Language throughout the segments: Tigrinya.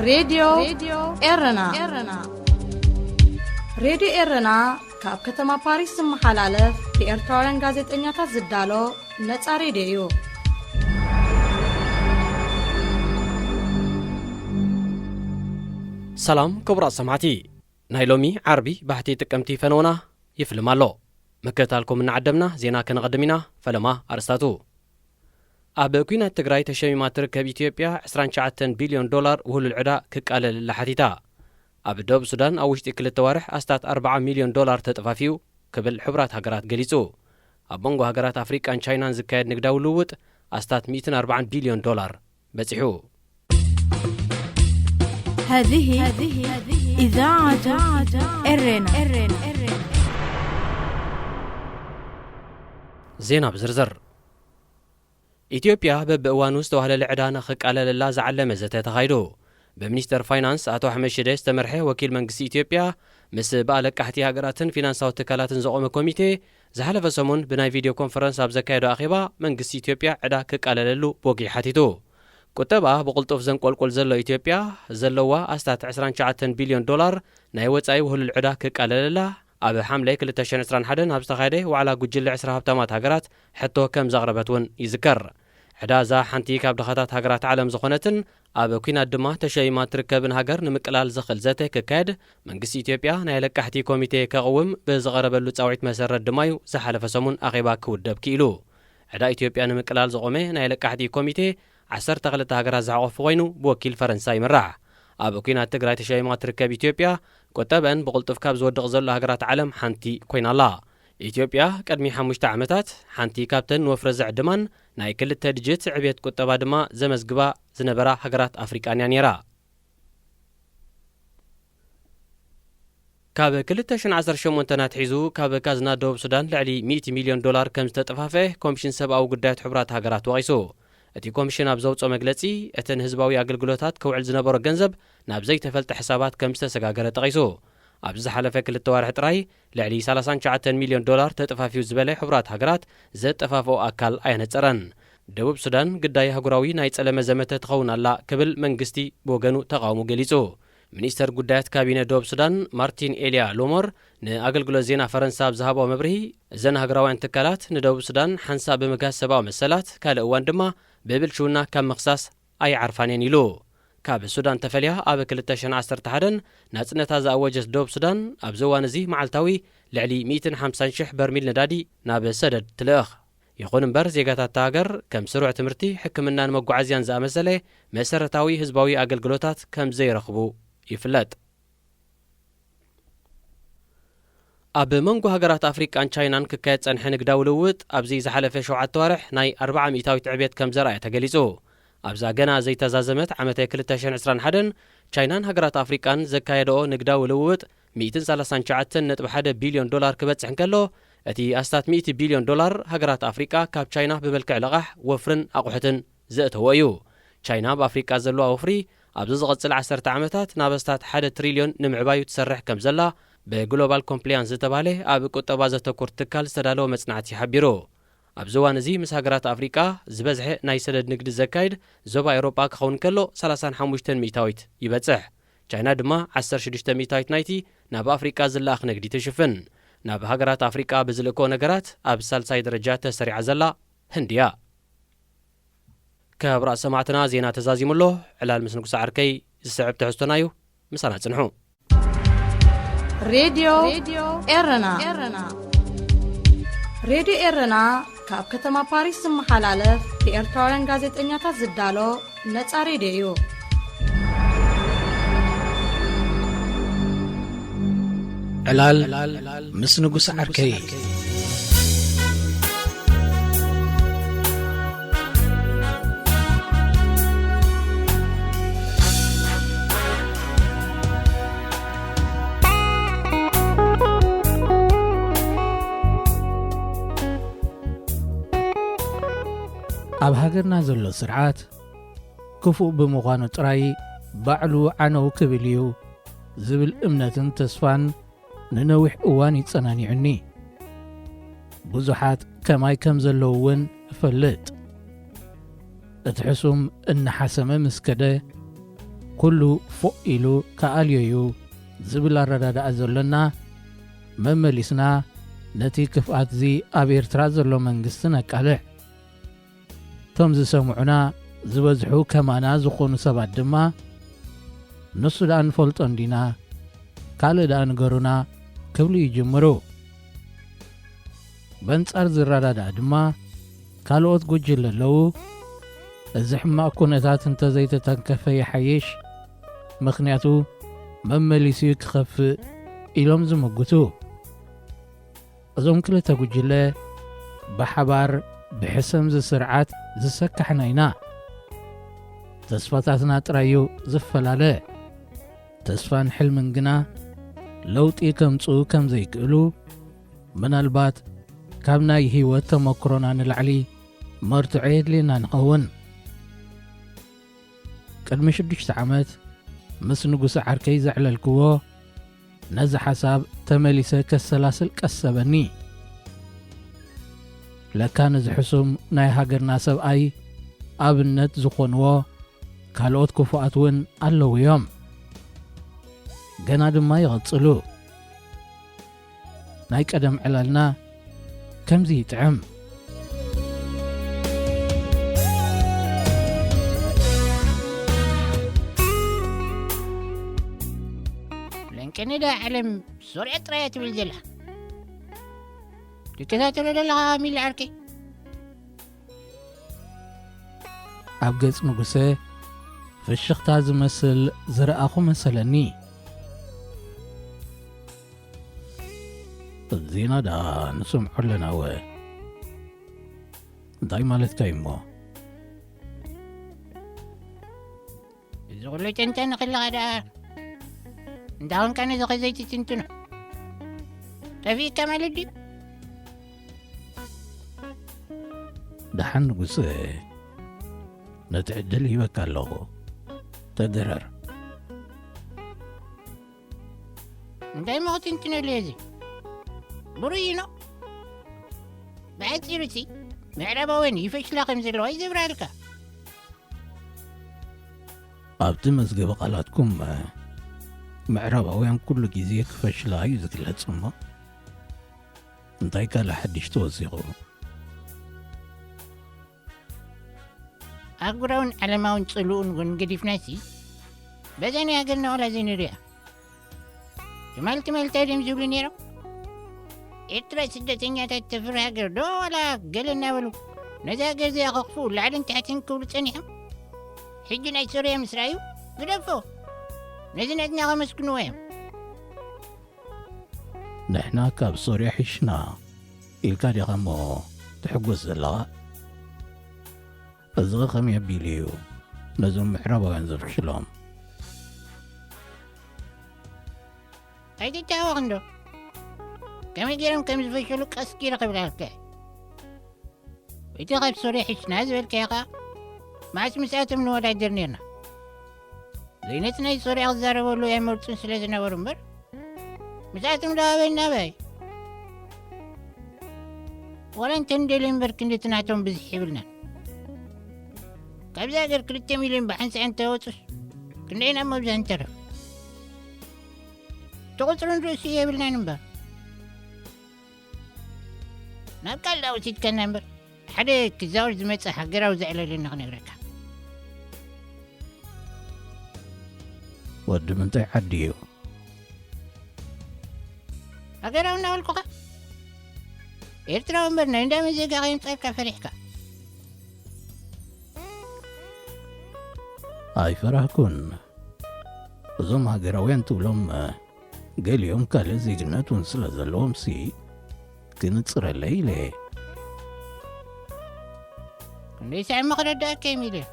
ሬድዮ ኤረና። ሬድዮ ኤረና ካብ ከተማ ፓሪስ ዝመሓላለፍ ብኤርትራውያን ጋዜጠኛታት ዝዳሎ ነጻ ሬድዮ እዩ። ሰላም ክቡራት ሰማዕቲ፣ ናይ ሎሚ ዓርቢ ባሕቲ ጥቅምቲ ፈነውና ይፍልም ኣሎ። ምክትታልኩም እናዓደምና ዜና ከነቐድም ኢና። ፈለማ ኣርእስታቱ። ኣብ ኲናት ትግራይ ተሸሚማ ትርከብ ኢትዮጵያ ዕስራን ትሽዓተን ቢልዮን ዶላር ውህሉል ዕዳ ክቃለለላ ሓቲታ። ኣብ ደቡብ ሱዳን ኣብ ውሽጢ ክልተ ዋርሕ ኣስታት ኣርብዓ ሚልዮን ዶላር ተጠፋፊኡ ክብል ሕቡራት ሃገራት ገሊጹ። ኣብ መንጎ ሃገራት ኣፍሪቃን ቻይናን ዝካየድ ንግዳዊ ልውውጥ ኣስታት ሚእትን ኣርባዓን ቢልዮን ዶላር በጺሑ። هذه إذاعة إرنا. ዜና ብዝርዝር። ኢትዮጵያ በብእዋኑ ዝተዋህለለ ዕዳ ንኽቃለለላ ዝዓለመ ዘተ ተኻይዱ። ብሚኒስተር ፋይናንስ ኣቶ ኣሕመድ ሽዴ ዝተመርሐ ወኪል መንግስቲ ኢትዮጵያ ምስ ብኣለቃሕቲ ሃገራትን ፊናንሳዊ ትካላትን ዘቖመ ኮሚቴ ዝሓለፈ ሰሙን ብናይ ቪድዮ ኮንፈረንስ ኣብ ዘካየዶ ኣኼባ፣ መንግስቲ ኢትዮጵያ ዕዳ ክቃለለሉ ብወግዒ ሓቲቱ። ቁጠባ ብቕልጡፍ ዘንቆልቁል ዘሎ ኢትዮጵያ ዘለዋ ኣስታት ዕስራን ትሽዓተን ቢልዮን ዶላር ናይ ወጻኢ ውህሉል ዕዳ ክቃለለላ፣ ኣብ ሓምለ ክልተ ሽሕን ዕስራን ሓደን ኣብ ዝተኻየደ ዋዕላ ጉጅለ ዕስራ ሃብታማት ሃገራት ሕቶ ከም ዘቕረበት እውን ይዝከር። ዕዳ እዛ ሓንቲ ካብ ድኻታት ሃገራት ዓለም ዝኾነትን ኣብ ኲናት ድማ ተሸይማ ትርከብን ሃገር ንምቅላል ዘኽእል ዘተ ክካየድ መንግስቲ ኢትዮጵያ ናይ ለቃሕቲ ኮሚቴ ከቕውም ብዝቐረበሉ ጻውዒት መሰረት ድማ'ዩ ዝሓለፈ ሰሙን ኣኼባ ክውደብ ክኢሉ። ዕዳ ኢትዮጵያ ንምቅላል ዝቖመ ናይ ለቃሕቲ ኮሚቴ ዓሰርተ ክልተ ሃገራት ዝሓቖፈ ኮይኑ ብወኪል ፈረንሳ ይምራሕ። ኣብ ኲናት ትግራይ ተሸይማ ትርከብ ኢትዮጵያ ቁጠበን ብቕልጡፍ ካብ ዝወድቕ ዘሎ ሃገራት ዓለም ሓንቲ ኮይና ኣላ። ኢትዮጵያ ቅድሚ ሓሙሽተ ዓመታት ሓንቲ ካብተን ንወፍሪ ዝዕድማን ናይ ክልተ ድጅት ዕብየት ቁጠባ ድማ ዘመዝግባ ዝነበራ ሃገራት ኣፍሪቃን እያ ነይራ። ካብ ክልተ ሽሕን ዓሰርተ ሸሞንተን ኣትሒዙ ካብ ካዝና ደቡብ ሱዳን ልዕሊ ሚእቲ ሚልዮን ዶላር ከም ዝተጠፋፍአ ኮሚሽን ሰብኣዊ ጉዳያት ሕቡራት ሃገራት ወቒሱ። እቲ ኮሚሽን ኣብ ዘውፅኦ መግለፂ፣ እቲ ንህዝባዊ ኣገልግሎታት ክውዕል ዝነበሮ ገንዘብ ናብ ዘይተፈልጠ ሕሳባት ከም ዝተሰጋገረ ጠቒሱ። ኣብዚ ዝሓለፈ ክልተ ዋርሒ ጥራይ ልዕሊ ሰላሳን ትሽዓተን ሚልዮን ዶላር ተጠፋፊዩ ዝበለ ሕቡራት ሃገራት ዘጠፋፍኦ ኣካል ኣየነፀረን። ደቡብ ሱዳን ግዳይ ኣህጉራዊ ናይ ጸለመ ዘመተ ትኸውን ኣላ ክብል መንግስቲ ብወገኑ ተቓውሞ ገሊጹ። ሚኒስተር ጉዳያት ካቢነ ደቡብ ሱዳን ማርቲን ኤልያ ሎሞር ንኣገልግሎት ዜና ፈረንሳ ኣብ ዝሃቦ መብርሂ፣ እዘን ሃገራውያን ትካላት ንደቡብ ሱዳን ሓንሳእ ብምግሃስ ሰብኣዊ መሰላት፣ ካልእ እዋን ድማ ብብልሽውና ካብ ምኽሳስ ኣይዓርፋን እየን ኢሉ። ካብ ሱዳን ተፈልያ ኣብ ክልተ ሽሕን ዓሰርተ ሓደን ናጽነታ ዝኣወጀት ደቡብ ሱዳን ኣብዚ እዋን እዚ መዓልታዊ ልዕሊ ሚእትን ሓምሳን ሽሕ በርሚል ነዳዲ ናብ ሰደድ ትልእኽ። ይኹን እምበር ዜጋታት እታ ሃገር ከም ስሩዕ ትምህርቲ፣ ሕክምናን መጓዓዝያን ዝኣመሰለ መሰረታዊ ህዝባዊ ኣገልግሎታት ከም ዘይረኽቡ ይፍለጥ። ኣብ መንጎ ሃገራት ኣፍሪቃን ቻይናን ክካየድ ጸንሐ ንግዳዊ ልውውጥ ኣብዚ ዝሓለፈ ሸውዓተ ዋርሕ ናይ ኣርብዓ ሚእታዊት ዕብየት ከም ዘርኣየ ተገሊጹ። ኣብዛ ገና ዘይተዛዘመት ዓመተ ክልተ ሽሕን ዕስራን ሓደን ቻይናን ሃገራት ኣፍሪቃን ዘካየደኦ ንግዳዊ ልውውጥ ሚእትን ሰላሳን ትሽዓተን ነጥቢ ሓደ ቢልዮን ዶላር ክበጽሕ እንከሎ፣ እቲ ኣስታት ሚእቲ ቢልዮን ዶላር ሃገራት ኣፍሪቃ ካብ ቻይና ብመልክዕ ልቓሕ፣ ወፍርን ኣቑሑትን ዘእተዎ እዩ። ቻይና ኣብ ኣፍሪቃ ዘለዋ ወፍሪ ኣብዚ ዝቐጽል ዓሰርተ ዓመታት ናብ ኣስታት ሓደ ትሪልዮን ንምዕባዩ ትሰርሕ ከም ዘላ ብግሎባል ኮምፕሊያንስ ዝተባህለ ኣብ ቁጠባ ዘተኩር ትካል ዝተዳለወ መጽናዕቲ ሓቢሩ። ኣብዚ እዋን እዚ ምስ ሃገራት ኣፍሪቃ ዝበዝሐ ናይ ሰደድ ንግዲ ዘካይድ ዞባ ኤውሮጳ ክኸውን ከሎ ሰላሳን ሓሙሽተን ሚእታዊት ይበጽሕ። ቻይና ድማ ዓሰርተ ሽዱሽተ ሚእታዊት ናይቲ ናብ ኣፍሪቃ ዝለኣኽ ንግዲ ትሽፍን። ናብ ሃገራት ኣፍሪቃ ብዝልእኮ ነገራት ኣብ ሳልሳይ ደረጃ ተሰሪዓ ዘላ ህንዲ እያ። ክቡራት ሰማዕትና፣ ዜና ተዛዚሙ ኣሎ። ዕላል ምስ ንጉስ ዓርከይ ዝስዕብ ትሕዝቶና እዩ። ምሳና ጽንሑ። ሬድዮ ኤረና። ሬድዮ ኤረና ካብ ከተማ ፓሪስ ዝመሓላለፍ ብኤርትራውያን ጋዜጠኛታት ዝዳሎ ነጻ ሬድዮ እዩ። ዕላል ምስ ንጉስ ዓርከይ። ኣብ ሃገርና ዘሎ ስርዓት ክፉእ ብምዃኑ ጥራይ ባዕሉ ዓነው ክብል እዩ ዝብል እምነትን ተስፋን ንነዊሕ እዋን ይጸናኒዑኒ። ብዙሓት ከማይ ከም ዘለዉ እውን እፈልጥ። እቲ ሕሱም እናሓሰመ ምስ ከደ፣ ኩሉ ፎእ ኢሉ ክኣልዮ እዩ ዝብል ኣረዳድኣ ዘሎና፣ መመሊስና ነቲ ክፍኣት'ዚ ኣብ ኤርትራ ዘሎ መንግስቲ ነቃልዕ። እቶም ዝሰምዑና ዝበዝሑ ከማና ዝኾኑ ሰባት ድማ፣ "ንሱ ደኣ ንፈልጦ እንዲና፣ ካልእ ደኣ ንገሩና" ክብሉ ይጅምሩ። በንጻር ዝረዳዳእ ድማ ካልኦት ጉጅለ ኣለዉ። እዚ ሕማቕ ኩነታት እንተዘይተተንከፈ ይሓይሽ፣ ምኽንያቱ መመሊሱ ክኸፍእ ኢሎም ዝምጉቱ። እዞም ክልተ ጉጅለ ብሓባር ብሕሰም እዚ ስርዓት ዝሰካሕና ኢና። ተስፋታትና ጥራይ እዩ ዝፈላለ። ተስፋን ሕልምን ግና ለውጢ ከምጽኡ ከም ዘይክእሉ፣ ምናልባት ካብ ናይ ህይወት ተመክሮና ንላዕሊ መርትዖ የድልየና ንኸውን። ቅድሚ ሽዱሽተ ዓመት ምስ ንጉሰ ዓርከይ ዘዕለልክዎ፣ ነዚ ሓሳብ ተመሊሰ ከሰላስል ቀሰበኒ። ለካ ነዚ ሕሱም ናይ ሃገርና ሰብኣይ ኣብነት ዝኾንዎ ካልኦት ክፉኣት እውን ኣለዉ እዮም። ገና ድማ ይቕጽሉ። ናይ ቀደም ዕላልና ከምዚ ይጥዕም። ለንቀኒ ዳ ዓለም ሶርያ ጥራይ እያ ትብል ዘላ። ትከታተሎ ዘለኻ ሚሊ ዓርከይ? ኣብ ገጽ ንጉሰ ፍሽኽታ ዝመስል ዝረኣኹ መሰለኒ። ዜና ደኣ ንሰምዖ ኣለና ወ። እንታይ ማለትካ እዩ እሞ? እዚ ኩሉ ጨንጨን ከለኻ ደኣ እንዳ ኾንካ ነዚ ኸዘይትትንትኖ ጠፊእካ ማለት ድዩ? ደሓን ንጉሰ፣ ነቲ ዕድል ሂበካ ኣለኹ። ተደረር። እንታይ እሞ ክትንትነሉ እየ እዚ? ብሩይ እዩ ኖ። ብሓጺሩ እቲ ምዕራባውያን ይፈሽላ ከም ዘለዋ እዩ ዘብርሃልካ። ኣብቲ መዝገበ ቃላትኩም ምዕራባውያን ኩሉ ግዜ ክፈሽላ እዩ ዝግለጽ እሞ እንታይ ካልእ ሓድሽ ተወሲኹ? ኣህጉራውን ዓለማውን ጽልኡን እውን ገዲፍናሲ በዛ ናይ ሃገርና ዋላ ዘይንሪኣ። ትማል ትማል እንታይ ድዮም ዝብሉ ነይሮም? ኤርትራ ስደተኛታት ተፍሪ ሃገር ዶ ዋላ ገለ እናበሉ ነዛ ሃገር እዚኣ ከኽፍኡ ላዕልን ታሕትን ክብሉ ጸኒሖም። ሕጂ ናይ ሶርያ ምስ ረኣዩ ግደፎ፣ ነዚ ናትና ከመስግንዎ እዮም። ንሕና ካብ ሶርያ ሒሽና ኢልካ ዲኻ እሞ ትሕጎስ ዘለኻ? እዚ ኸ ከመይ ኣቢሉ እዩ ነዞም ምዕራባውያን ዘፍሽሎም? ኣይትተሃወኽ እንዶ። ከመይ ገይሮም ከም ዝፈሸሉ ቀስ ገይረ ክብላልካ እየ። እቲ ካብ ሶርያ ሒሽና ዝበልካዮ ኸኣ መዓስ ምስኣቶም ንወዳደር ኔርና? ዘይነቲ ናይ ሶርያ ክዛረበሉ ኣይመርጹን ስለ ዝነበሩ እምበር፣ ምስኣቶም ዶ ኣበይ ናበይ? ዋላ እንተ ንደልዮ እምበር ክንድቲ ናቶም ብዝሕ የብልናን። ካብዚ ሃገር ክልተ ሚልዮን ብሓንሳእ እንተወጹስ ክንደይ ናብ መብዝሒ ንተርፍ? እቲ ቁጽሪ ንርእሱ የብልናን እምበር። ናብ ካልእ ወሲድካና እምበር፣ ሓደ ክዛወር ዝመጸ ሃገራዊ ዘዕለለና ክነግረካ። ወዲ ምንታይ ዓዲ እዩ? ሃገራዊ እናበልኩኻ? ኤርትራዊ እምበር ናይ እንዳመን ዜጋ ከየምጻልካ ፈሪሕካ? ኣይፈራህኩን። እዞም ሃገራውያን ትብሎም ገሊኦም ካልእ ዜግነት እውን ስለ ዘለዎም ሲ ክንጽረለይ ኢለ። ክንደይ ሳዕ እሞ ክረዳእካ እዩ ሚልዮን።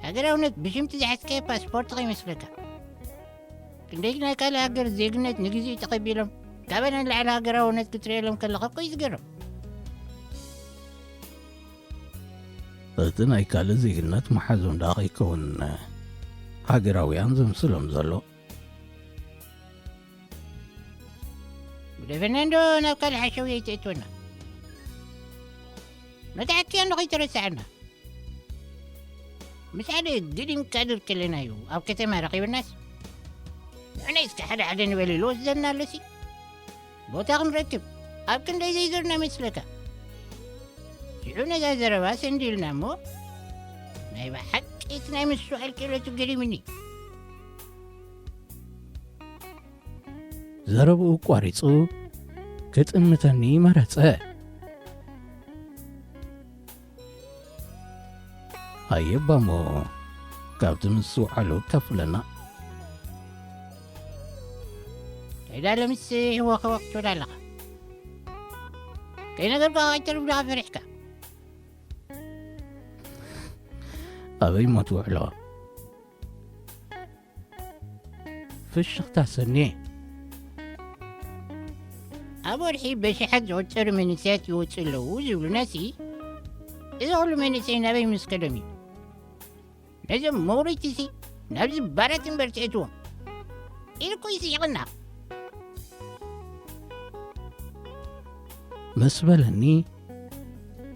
ሃገራውነት ብሽምቲ ዝሓዝካዮ ፓስፖርት ከይመስለካ። ክንደይ ናይ ካልእ ሃገር ዜግነት ንግዜኡ ተቐቢሎም ካባና ንላዕሊ ሃገራውነት ክትርእየሎም ከለኻ እኮ እዩ ዝገርም። እቲ ናይ ካልእ ዜግነት መሓዞም ደኣ ከይከውን ሃገራውያን ዘምስሎም ዘሎ። ግደፈና እንዶ ናብ ካልእ ሓሸውየ ኣይተእትወና። ነቲ ሓቂ እንዶ ከይተረስዓና። ምስ ሓደ ግድን ካድር ከለና እዩ ኣብ ከተማ ረኺብናስ። ንሕና እስከ ሓደ ሓደ ንበል ኢሉ ወስደና ኣለሲ። ቦታ ክንረክብ ኣብ ክንደይ ዘይዞርና መስለካ? ሽዑ ነዛ ዘረባ ሰንዲልና እሞ ናይ ብሓቂ እቲ ናይ ምስትውዓል ክእለቱ ገሪምኒ። ዘረብኡ ኣቋሪጹ ክጥምተኒ መረጸ። ኣየባሞ ካብቲ ምስትውዓሉ ከፍለና። እንታይ ዳለ ምስ ህወኸወኽ ትብል ኣለኻ? ከይነገርኩኻ ከይተርፍ ዶ ፈሪሕካ? ኣበይ እሞ ትውዕሎ? ፍሽኽታ ሰኔ። ኣብ ወርሒ በሽሓት ዝቑጸሩ መንእሰያት ይወጹ ኣለዉ ዝብሉናሲ፣ እዚ ኹሉ መንእሰይ ናበይ ምስ ከዶም እዩ? ነዞም መውረድቲሲ ናብዚ ባራት እምበር ትእትዎም ኢልኩ ይስሕቕና። ምስ በለኒ፣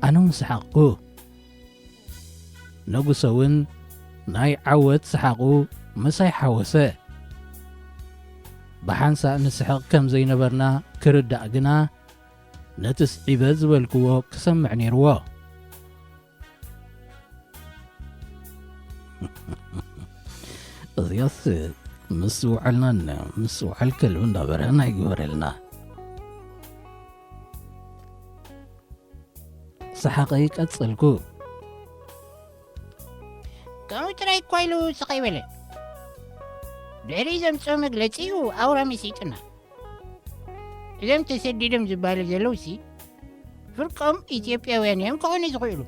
ኣነ እውን ሰሓቕኩ። ንጉሰ እውን ናይ ዓወት ሰሓቑ ምሳይ ሓወሰ። ብሓንሳእ ንስሕቕ ከም ዘይነበርና ክርዳእ ግና፣ ነቲ ስዒበ ዝበልክዎ ክሰምዕ ነይርዎ። እዚኣስ ምስትውዓልናን ምስትውዓል ከልቢ እንዳበርሀና ይግበረልና። ሰሓቐይ ቀጸልኩ። ከምኡ ጥራይ እኳ ኢሉ ስቕ ኣይበለን። ድሕሪ ዘምጽኦ መግለጺ እዩ ኣውራ መሲጥና። እዞም ተሰዲዶም ዝበሃሉ ዘለውሲ ፍርቆም ኢትዮጵያውያን እዮም ክኾኑ ዝኽእሉ።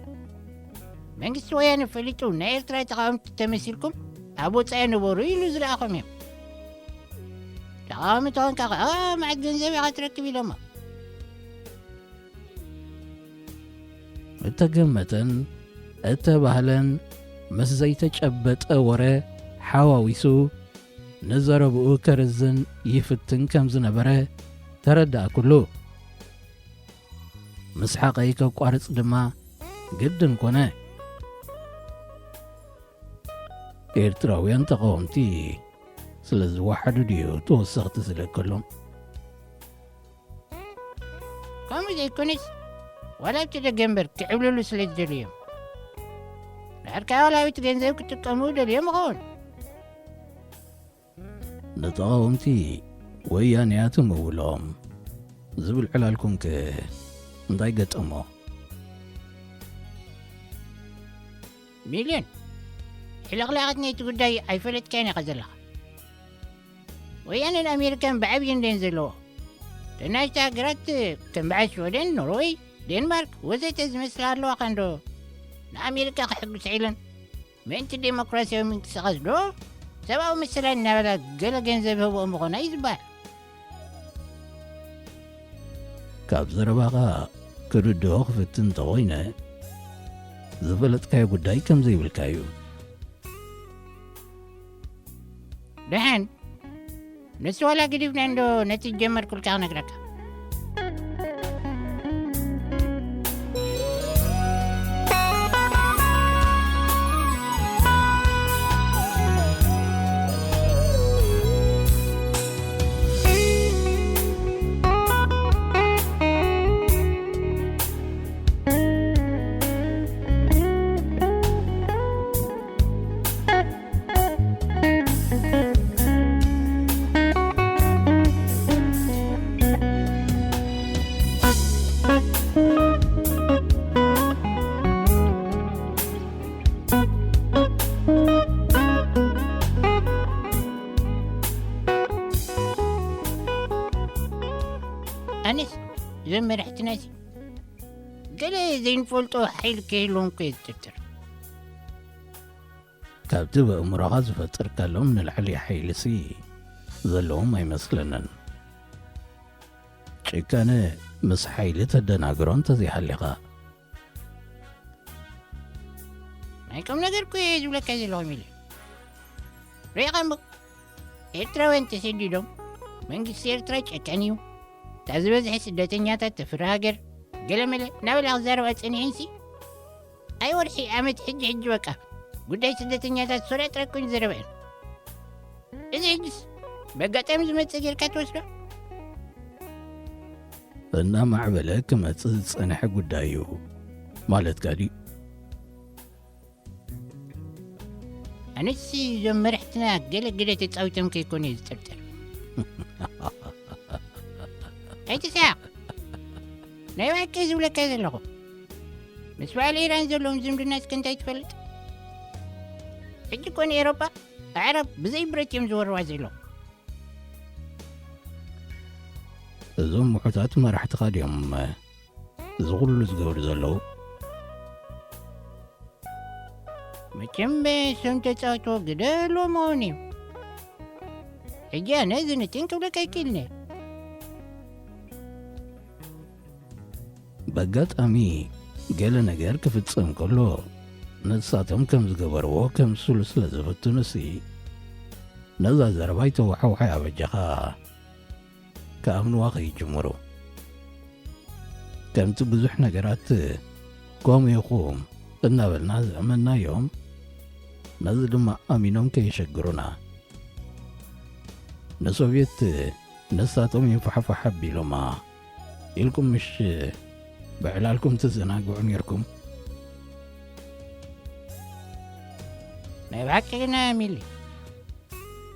መንግስቲ ወያነ ፈሊጡ ናይ ኤርትራ ተቓወምቲ ተመሲልኩም ኣብ ወጻኢ ንበሩ ኢሉ ዝለኣኾም እዮም። ተቓዋሚ ተኾንካ ከኣ መዓት ገንዘብ ኢኻ ትረክብ ኢሎሞ። እተገመተን እተባህለን ምስ ዘይተጨበጠ ወረ ሓዋዊሱ ንዘረብኡ ከርዝን ይፍትን ከም ዝነበረ ተረዳእኩሉ። ምስሓቐይ ከቋርጽ ድማ ግድን ኮነ። ኤርትራውያን ተቓወምቲ ስለ ዝወሓዱ ድዩ ተወሰኽቲ ዝልእከሎም? ከምኡ ዘይኮነስ፣ ዋላ ኣብቲ ደገ እምበር ክዕብልሉ ስለ ዝደልዩ እዮም። ድሓር ከኣ ዋላ ኣብቲ ገንዘብ ክጥቀሙ ደልዮም ይኸውን። ንተቓወምቲ ወያንያት ምውሎም ዝብል ዕላልኩምከ እንታይ ገጠሞ? ሚልዮን፣ ሕልቕላቓት ናይቲ ጉዳይ ኣይፈለጥካዮን ኢኻ ዘለኻ። ወያነን ኣሜሪካን ብዓብዪ እንደን ዘለዎ። ተናሽቲ ሃገራት ከም በዓል ሽወደን፣ ኖርወይ፣ ዴንማርክ ወዘተ ዝመስላ ኣለዋኻ እንዶ ንኣሜሪካ ክሕግሳ ኢለን ምእንቲ ዴሞክራሲያዊ ምንቅስቓስ ዶ ሰብኣዊ መሰላት እናበላ ገለ ገንዘብ ይህብኦ ምኾና እዩ ዝበሃል። ካብ ዘረባኻ ክርድኦ ክፍትን እንተኾይነ፣ ዝፈለጥካዮ ጉዳይ ከም ዘይብልካ እዩ። ደሓን፣ ንሱ ዋላ ግዲፍና እንዶ ነቲ ዝጀመርኩልካ ክነግረካ። ኣነስ እዞም መራሕትና እዚ ገለ ዘይንፈልጦ ሓይሊ ከይህልዎም እኮ እየ ዝጥርጥር። ካብቲ በእምሮኻ ዝፈጠርካሎም ንላዕሊ ሓይልሲ ዘለዎም ኣይመስለንን። ጭካነ ምስ ሓይሊ ተደናግሮ እንተዘይሃሊኻ። ናይ ቁም ነገር እኮ እየ ዝብለካ ዘለኹ ሚሊ። ርኢኻ እሞ ኤርትራውያን ተሰዲዶም፣ መንግስቲ ኤርትራ ጨካን እዩ፣ እታ ዝበዝሐ ስደተኛታት ተፍሪ ሃገር፣ ገለመለ እናበላ ክዛረባ ጸኒሐንሲ፣ ኣይ ወርሒ ዓመት ሕጂ ሕጂ በቃ ጉዳይ ስደተኛታት ሶርያ ጥራይ ኮይኑ ዘረባ እዩ። እዚ ሕጅስ በጋጣሚ ዝመጽእ ጌርካ ትወስዶ? እናማዕበለ ክመጽእ ዝጸንሐ ጉዳይ እዩ ማለትካ ድዩ? ኣነሲ እዞም መራሕትና ገለ ገለ ተጻዊቶም ከይኮነ እየ ዝጥርጥር። ኣይትስሓቕ። ናይ ብሓቂ ዝብለካ ዘለኹ። ምስ በዓል ኢራን ዘለዎም ዝምድና እስከ እንታይ ትፈልጥ? ሕጂ እኮ ንኤሮጳ ኣዕራብ ብዘይ ብረት እዮም ዝወርዋ ዘለዉ። እዞም ምሑታት መራሕትኻ ድዮም እዚ ኩሉ ዝገብሩ ዘለዉ? መቸም ሰም ተጻወትዎ ግደ ኣለዎም ኣውን እዩ። ሕጂ ኣነ እዚ ንትን ክብለካ ኣይክእልኒ። በጋጣሚ ገለ ነገር ክፍጸም ከሎ ንሳቶም ከም ዝገበርዎ ከምስሉ ስለ ዝፍትኑሲ ነዛ ዘረባ ኣይተወሓውሓያ በጃኻ። ክኣምንዋ ከይጅምሩ። ከምቲ ብዙሕ ነገራት ከምኡ ኢኹም እናበልና ዘእመናዮም፣ ነዚ ድማ ኣሚኖም ከየሸግሩና። ንሶቭየት ንሳቶም ይንፋሕፋሕ ኣቢሎማ ኢልኩም ምሽ ብዕላልኩም ትዘናግዑ ኔርኩም? ናይ ብሓቂ ግና ሚሊ፣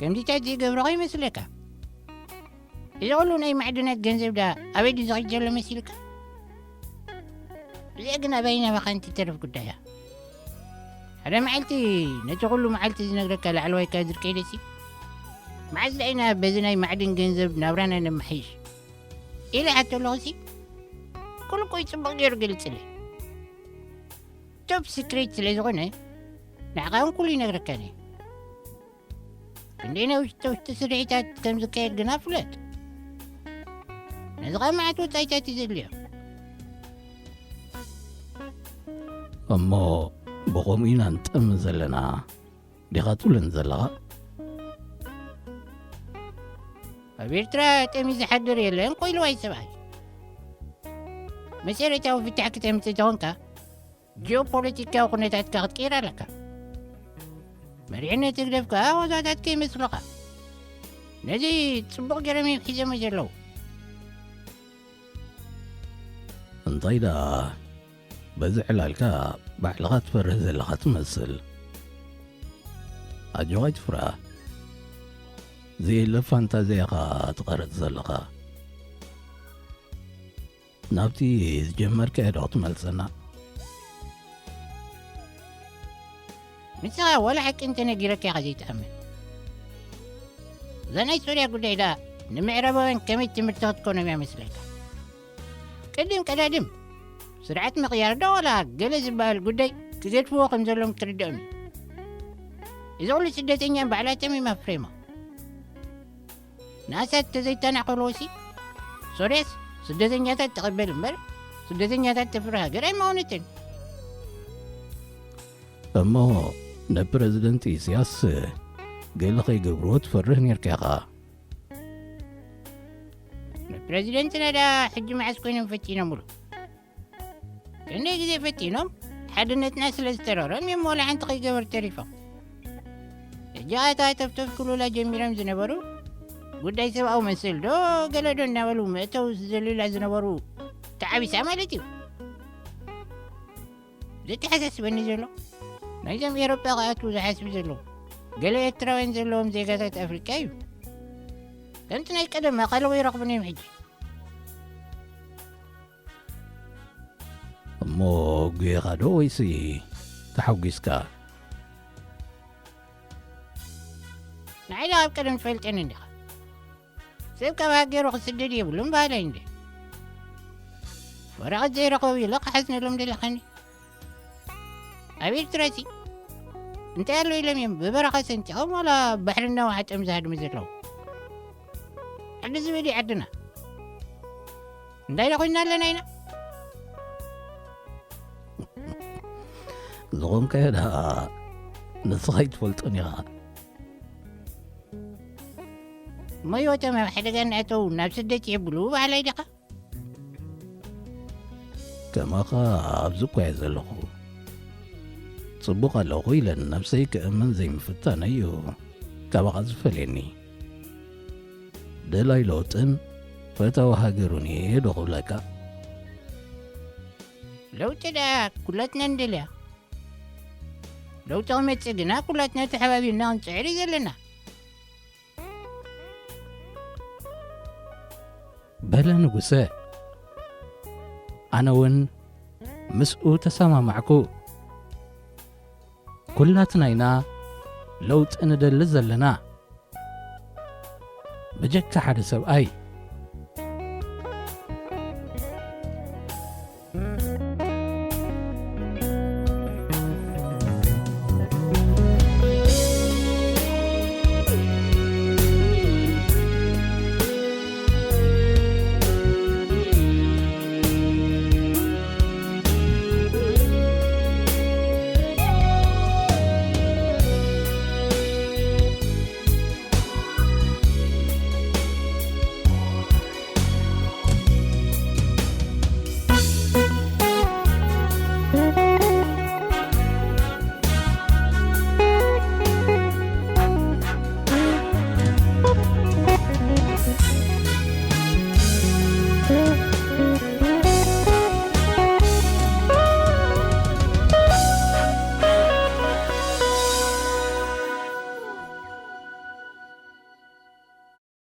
ከምዚታት ዘይገብርኻ ይመስለካ? እዚ ኩሉ ናይ ማዕድናት ገንዘብ ደኣ ኣበይ ድዩ ዝኸይድ ዘሎ መሲልካ? እዚኣ ግን ኣባይና ባኻን ትተርፍ ጉዳይ እያ። ሓደ መዓልቲ ነቲ ኩሉ መዓልቲ ዝነግረካ ላዕለዋይ ካድር ከይደሲ፣ መዓዝ ደኣ ኢና በዚ ናይ ማዕድን ገንዘብ ናብራና ነመሓይሽ? ኢለ ይሓቶ ኣለኹሲ፣ ኩሉ እኮ እዩ ጽቡቕ ገይሩ ገሊጽለይ። ቶፕ ሲክሬት ስለ ዝኾነ፣ ንዓኻ እውን ኩሉ ይነግረካን እየ። ክንደይ ናይ ውሽጢ ውሽጢ ስርሒታት ከም ዝካየድ ግና ፍለጥ። ነዚ ኸኣ መዓት ወጻኢታት እዩ ዘድልዮ። እሞ ብኸምኡ ኢና ንጠሚ ዘለና ዲኻ ትብለኒ ዘለኻ? ኣብ ኤርትራ ጠሚ ዝሓድር የለን፣ ቆይልዋይ ሰብኣይ። መሰረታዊ ፍታሕ ክተምጽእ ተኾንካ፣ ጂኦፖለቲካዊ ኩነታትካ ክትቅይር ኣለካ። መሪሕነት ህግደፍ ከኣ ዋዛታት ከይመስሉኻ። ነዚ ጽቡቕ ገይሮም እዮም ሒዞሞ ዘለዉ። እንታይ ደኣ፣ በዚ ዕላልካ ባዕልኻ ትፈርህ ዘለኻ ትመስል። ኣጆኻ ኣይትፍራህ። ዘየለ ፋንታዝያ ኢኻ ትቐርጽ ዘለኻ። ናብቲ ዝጀመርካዮ ዶ ክትመልሰና? ንስኻ ዋላ ሓቂ እንተነጊረካ ኢኻ ዘይትኣምን። እዛ ናይ ሶርያ ጉዳይ ደኣ ንምዕራባውያን ከመይ ትምህርቲ ክትኮኖም እያ መስለካ? ቅድም ቀዳድም ስርዓት ምቕያር ዶ ዋላ ገለ ዝበሃል ጉዳይ ክገድፍዎ ከም ዘለዎም ክትርድኦም እዩ። እዚ ኩሉ ስደተኛ ባዕላቶም እዮም ኣፍሪሞም። ንኣሳት ተዘይተናኸልዎሲ፣ ሶርያስ ስደተኛታት ትቕበል እምበር፣ ስደተኛታት ተፍርህ ሃገር ኣይመኾነትን። እሞ ንፕረዚደንት ኢሳያስ ገለ ከይገብርዎ ትፈርህ ኔርካ ኢኻ። ንፕረዚደንትና ደኣ ሕጂ መዓስ ኮይኖም ፈቲኖምሉ? ክንደይ ግዜ ፈቲኖም፣ ሓድነትና ስለ ዝተረሮም እዮም ዋላ ሓንቲ ከይገበሩ ተሪፎም። ሕጂ ኣታ ተፍተፍ ክብሉላ ጀሚሮም ዝነበሩ፣ ጉዳይ ሰብኣዊ መሰል ዶ ገለ ዶ እናበሉ መእተዊ ዝዘልዩላ ዝነበሩ ተዓቢሳ ማለት እዩ። ዘተሓሳስበኒ ዘሎ፣ ናይዞም ኤሮጳ ክኣትዉ ዝሓስቡ ዘለዉ ገለ ኤርትራውያን ዘለዎም ዜጋታት ኣፍሪቃ እዩ። ከምቲ ናይ ቀደም ኣቓልቦ ይረኽቡኒ እዮም ሕጂ። እሞ ጉየኻ ዶ ወይሲ ተሓጒስካ? ንዓይ ደኣ ኣብ ቀደም ትፈልጠኒ እንዲኻ። ሰብ ካብ ሃገሩ ክስደድ የብሉን በሃላይ እንደ። ወረቐት ዘይረኸቡ ኢለ ክሓዝነሎም ደለኻኒ። ኣብ ኤርትራሲ እንታይ ኣሎ ኢሎም እዮም ብበረኻ ሰንጢቖም ዋላ ባሕሪ እናወሓጦም ዝሃድሙ ዘለዉ? ዓዲ ዝብል እዩ ዓድና። እንታይ ዶ ኮይንና ኣለና ኢና? ዝኾንካዮ ደኣ ንስኻ ኣይትፈልጦን ኢኻ። እሞ ህይወቶም ኣብ ሓደጋ እናእተዉ ናብ ስደት የብሉ በሃላይ ዲኻ? ከማኻ ኣብዚ እኳ እየ ዘለኹ። ጽቡቕ ኣለኹ ኢለ ንነብሰይ ክእምን ዘይምፍታነይ እዩ ካባኻ ዝፈልየኒ። ደላይ ለውጥን ፈታዊ ሃገሩን እየ ዶ ክብለካ? ለውጢ ደኣ ኩላትና ንደልያ። ለውጢ ክመጽእ ግና ኩላትና ተሓባቢርና ክንጽዕር እዩ ዘለና። በለ ንጉሰ። ኣነ እውን ምስኡ ተሰማማዕኩ። ኩላትና ኢና ለውጢ ንደሊ ዘለና። ብጀካ ሓደ ሰብኣይ